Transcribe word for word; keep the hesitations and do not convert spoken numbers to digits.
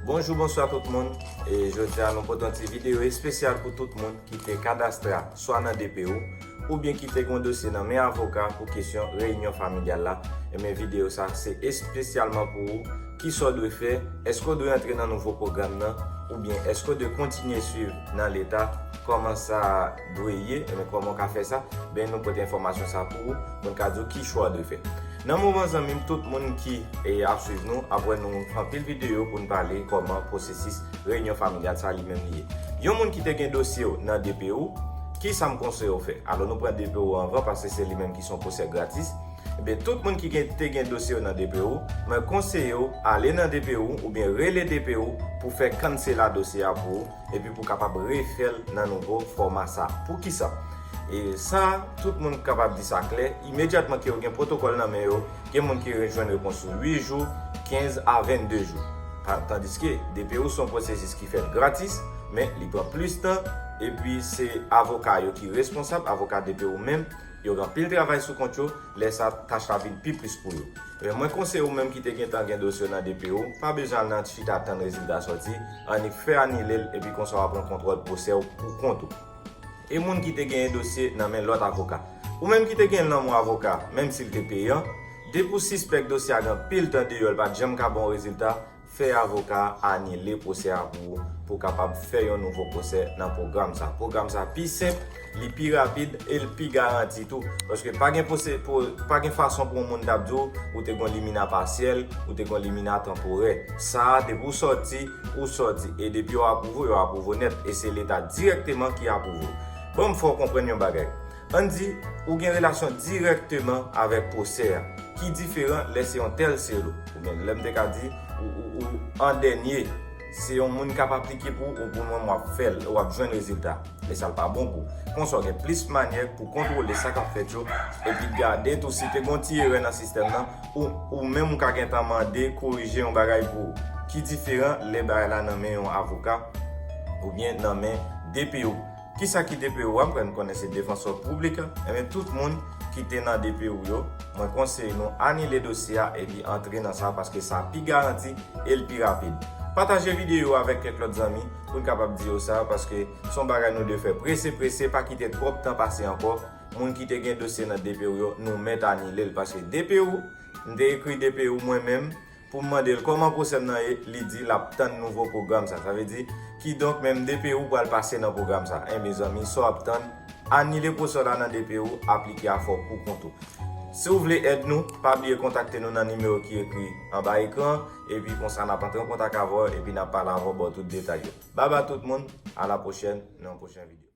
Bonjou, bonswa tout moun. E jodi a nou pote yon ti videyo espesyal pou tout moun ki te kadastre swa nan D P ou, oubyen ki te gen yon dosye nan men avoka pou kesyon reyinyon familyal la. Ebyen videyo sa se espesyalman pou ou. Kisa w dwe fè? Èske w dwe antre nan nouvo pwogram nan? Oubyen èske w dwe kontinye swiv nan leta? Kòman sa dwe ye? Ebyen kòman w ka fè sa? Ben nou pote enfòmasyon sa pou ou, pou n ka di w ki chwa w dwe fè. Nan moman zanmi m, tout moun ki e, ap swiv nou, ap wè nou fè anpil videyo pou n pale kòman pwosesis reyinyon familyal sa li menm li ye. Yon moun ki te gen dosye w nan D P ou, kisa m konseye w fè? Alò nou pran D P ou anvan paske se li menm ki se yon pwosè gratis. Ebyen tout moun ki gen, te gen dosye w nan D P ou, mwen konseye w ale nan D P ou oubyen rele D P ou pou fè kansela dosye a pou ou, epi pou kapab refè l nan nouvo fòma sa. Poukisa? E sa, tout moun kapab di sa klè, imedyatman ke yo gen pwotokòl nan men yo, gen moun ki jwenn repons sou uit jou, kenz a vennde jou. Tandiske D P ou se yon pwosesis ki fèt gratis, men li pran plis tan, epi se avoka yo ki responsab, avoka D P ou menm, yo gen anpil travay sou kont yo, lè sa tach la vin pi plis pou yo. Ebyen mwen konseye ou menm ki te gentan gen dosye w nan D P ou, pa bezwen al nan chita tann rezilta sòti, annik fè anile l epi konsa w a pran kontwòl pwosè w pou kont ou. E moun ki te genyen dosye nan men lòt avoka? Ou menm ki te gen nan men yon avoka, menm si l te peyan, depi w sispèk dosye a gen anpil tan deyò l pa t janm ka ba w rezilta, fè avoka a anile pwosè a pou ou, pou w kapab fè yon nouvo pwosè nan pwogram sa. Pwogram sa pi senp, li pi rapid e l pi garanti tou. Paske pa gen pwosè, pa gen fason pou yon moun t ap di w ou te gen yon limina pasyèl, ou te gen yon limina tanporè. Sa a depi w sòti, ou sòti. E depi yo apwouve w, yo apwouve w nèt. E se leta dirèkteman ki apwouve w. Ban m fè w konprann yon bagay. Ann di ou gen relasyon dirèkteman avèk pwosè a, ki diferan lè se yon tèl selo. Oubyen lè m te ka di ou, ou, ou an dènye, se yon moun k ap aplike pou ou, pou mwen m w ap fè l, w ap jwenn rezilta. Men sa l pa bon pou ou. Konsa w gen plis manyè pou kontwole sa k ap fèt yo, epi gade tou si te gen yon ti erè nan sistèm nan, ou, ou menm ou ka gentan mande korije yon bagay pou ou. Ki diferan lè bagay la nan men yon avoka oubyen nan men D P ou. Kisa ki D P ou a? M kwè n konnen se defansè piblik. Ebyen tout moun ki te nan D P ou yo, mwen konseye nou anile dosye a epi antre nan sa paske sa pi garanti e l pi rapid. Pataje videyo a avèk kèk lòt zanmi pou n kapab di yo sa paske se yon bagay nou dwe fè prese prese, pa kite twòp tan pase ankò. Moun ki te gen dosye nan D P ou yo, nou mèt anile l paske D P ou, m te ekri D P ou mwen menm, pou m mande l kòman pwosè m nan ye, li di l ap tann nouvo pwogram sa. Sa vle di, kidonk menm D P ou pral pase nan pwogram sa. Ebyen zanmi, sa w ap tann, anile pwosè w la nan D P ou, aplike afè w pou kont ou. Si w vle èd nou, pa bliye kontakte nou nan nimewo ki ekri anba ekran an, epi konsa n ap antre an kontak avè w, epi n ap pale avè w ba w tout detay yo. Babay tout moun, a la pwochèn, nan yon pwochen videyo.